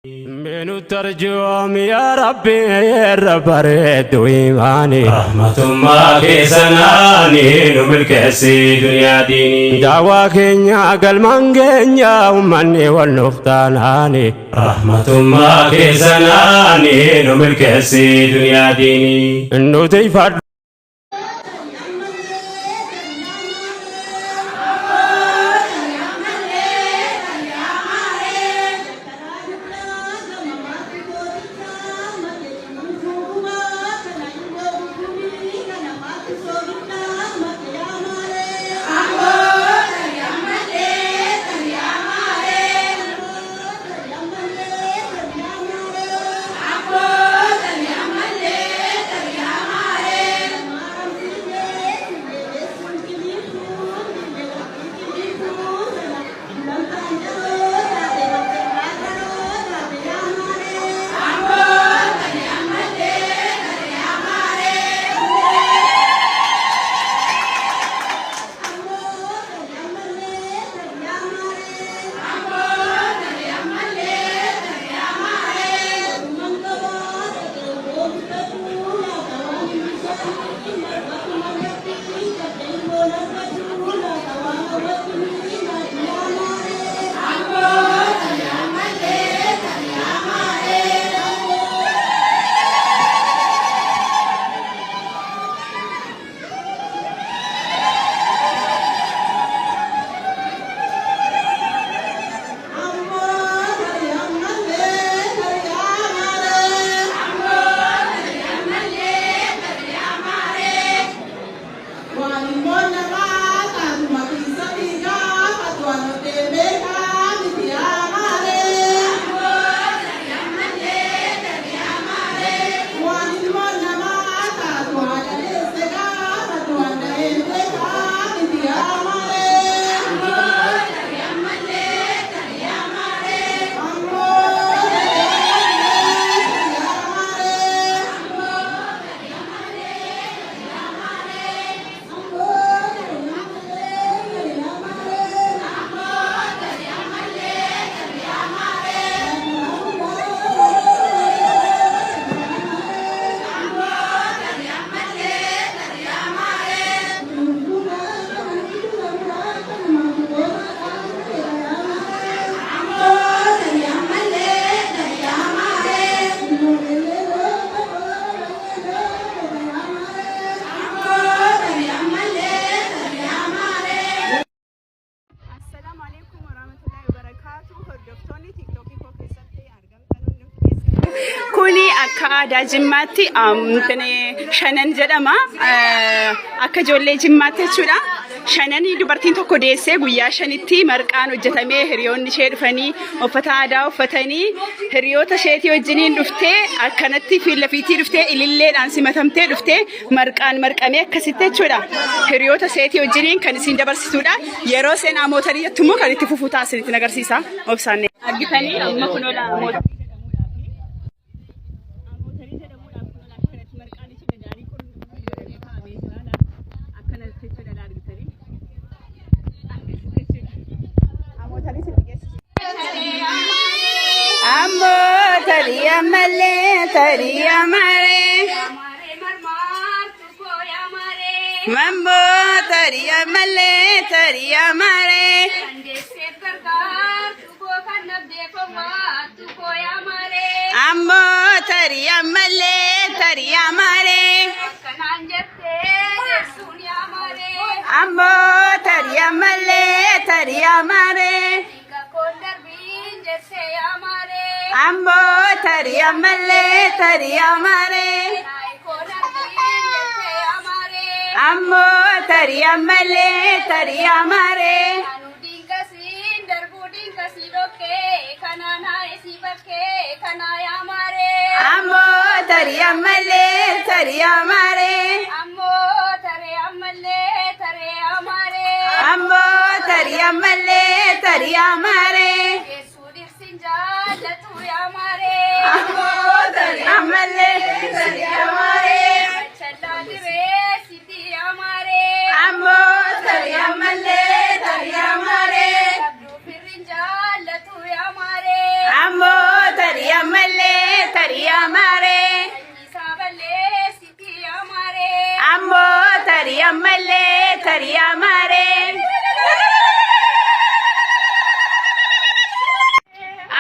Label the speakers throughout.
Speaker 1: Menu tarjuum yaa Rabbi irra bareeddu imaani.
Speaker 2: Rahmatummaa keessanaani nu milkeessi duniyaa diinii.
Speaker 1: Daawaa keenya galmaan keenya ummanni wal nuuf taanaani.
Speaker 2: Rahmatummaa keessanaani nu milkeessi duniyaa diinii.
Speaker 1: Nuti fadhu.
Speaker 3: Assalaamu alaikum warahmatullahi wabarakatuh. Hordoftoonni TikTokii koo keessatti argamtan hundumti keessanuu. Kuni akka aadaa Jimmaatti shanan jedhama. Akka ijoollee Jimmaatti jechuudha. Shananii dubartiin tokko deessee guyyaa shanitti marqaan hojjetamee hiriyoonni ishee dhufanii uffata aadaa uffatanii hiriyoota isheetii wajjiniin dhuftee akkanatti fiillafiitii dhuftee ililleedhaan simatamtee dhuftee marqaan marqamee akkasitti jechuudha. Hiriyoota isheetii wajjiniin kan isin dabarsituudha. Yeroo isheen amootarii jettu immoo kan itti fufu ta'a isinitti agarsiisa. Obsaan argitanii amma kun ola amootarii jedhamuudhaaf. Amootarii jedhamuudhaaf kun ola akkanatti marqaan jechuudha gaarii qulqulluu godhamee kaa'amee jira. Akkanatti jechuudha argitanii. Akkasitti jechuudha. Amootarii sitti geessisu. Ammoo tarii ammallee tarii amaree. Mammoo tarii ammallee tarii amaree. Ammoo tarii ammallee tarii amaree. Ammoo tarii ammallee tarii amaree. Ammoo tarii ammallee tarii amaree. Ammoo tarii ammallee tarii amaree. Ammoo tarii ammallee tarii amaree. Ammoo tarii ammallee tarii amaree. Ammoo tarii ammallee tarii amaree. Ammoo tarii ammallee tarii amaree. Ammoo tarii. ammallee tarii amaaree.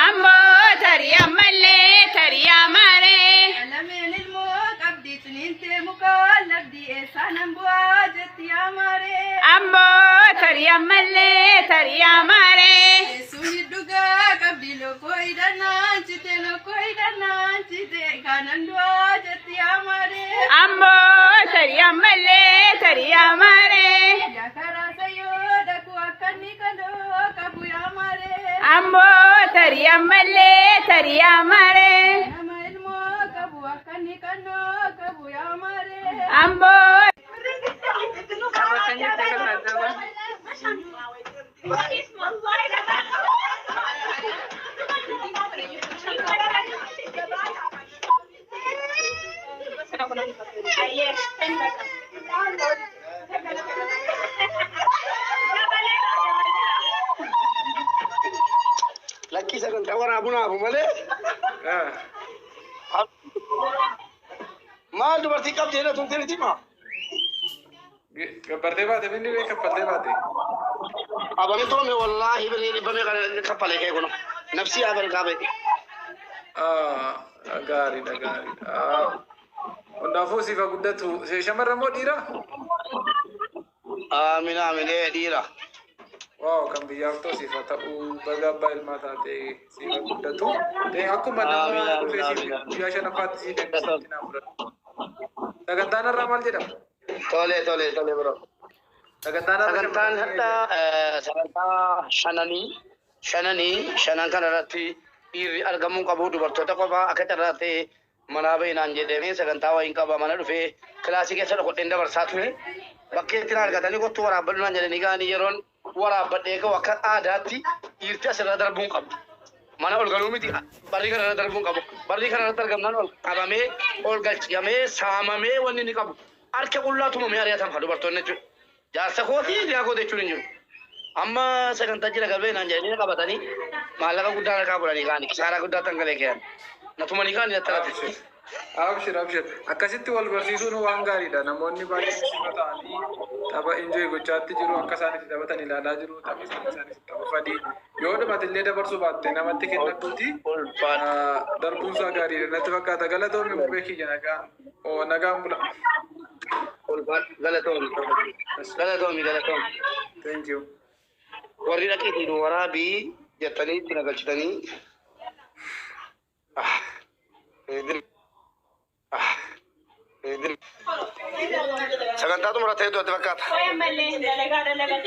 Speaker 3: Amboo tarii ammallee tarii amaaree.
Speaker 4: Alameen ilmoo qabdi ciniintee mukaa labdii eessaanan bu'aa jetti yaa maaree.
Speaker 3: Amboo tarii ammallee tarii amaaree.
Speaker 4: Teessuun hiddugaa qabdi lookoo hidhannaan cite lookoo hidhannaan cite kanan du'aa jetti yaa maaree.
Speaker 3: Amboo tarii ammallee tarii amaaree.
Speaker 4: Yaa karaa sayyoo dhaqu akka inni kaloo qabu yaa maaree.
Speaker 3: Amboo tarii ammallee tarii amaaree.
Speaker 4: Nama ilmoo qabu akka inni kannoo qabu yaa maaree.
Speaker 3: Amboo.
Speaker 5: Lakkii sagantaa waraabuu naafu malee. Maal dubartii qabdi jedha tun tini tima.
Speaker 6: Gabbartee baate minni bee kaffaltee baate.
Speaker 5: Abami toome wallaahi birrii dhibba meeqa kaffalee kee kun nafsi yaa bargaa ba'e.
Speaker 6: Gaariidha gaariidha. Hundaafuu siif haa guddatu. Shamarran moo dhiira?
Speaker 5: Aamin aamin ee dhiira.
Speaker 6: Waaw kan biyyaaf ta'u siif haa ta'u baga abbaa ilmaa taate siif haa guddatu. Akkuma nama dhufee siif guyyaa shanaffaatti siif eebbisiitti naa fudhatu. Sagantaan har'aa maal jedhama?
Speaker 5: Tole tole tole bro.
Speaker 6: Sagantaan har'aa
Speaker 5: Sagantaan har'aa sagantaa shananii shananii shanan kana irratti dhiirri argamuu qabu dubartoota qofa akka carraa ta'e manaa bahinaan jedhamee sagantaa wayiin qaba mana dhufee kilaasii keessa dhokodheen dabarsaa ture. Bakkeetti na argatanii kottu waraabbadhu naan jedhanii ga'anii yeroon waraabbadhee ga'u akka aadaatti dhiirti asirra darbuu hin qabdu. Mana ol galuu miti barrii kanarra darbuu hin qabu. Barrii kanarratti argamnaan ol qabamee ol galchamee saamamee wanni inni qabu. Harka qullaa tumamee ari'atama dubartoonni jechuudha. Jaarsa kootii hiriyaa koo jechuun hin jiru. Amma sagantaa jira galbee naan jedhanii qabatanii maallaqa guddaa harkaa fudhanii kaanii kisaaraa guddaa tan galee keeyyan. Na tumanii kaanii natti alatti.
Speaker 6: Abshir abshir. Akkasitti wal barsiisuun waan gaariidha. Namoonni baay'een sima ta'anii tapha enjoy gochaatti jiru. Akka isaan itti taphatan ilaalaa jiru. Tapha isaan isaan itti taphafanii. Yoo dhumate illee dabarsuu baatte namatti kennadhuuti. Darbuun isaa gaariidha. Natti fakkaata. Galatoomii bubbee kiyya nagaan. Oo nagaan bula.
Speaker 5: Galatoomi. Galatoomi galatoomi.
Speaker 6: Thank you.
Speaker 5: Warri dhaqiitii nu waraabii jettanii itti nagalchitanii. Sagantaa xumuratee iddoo itti fakkaata.
Speaker 3: Ammallee dalagaa dalagaa.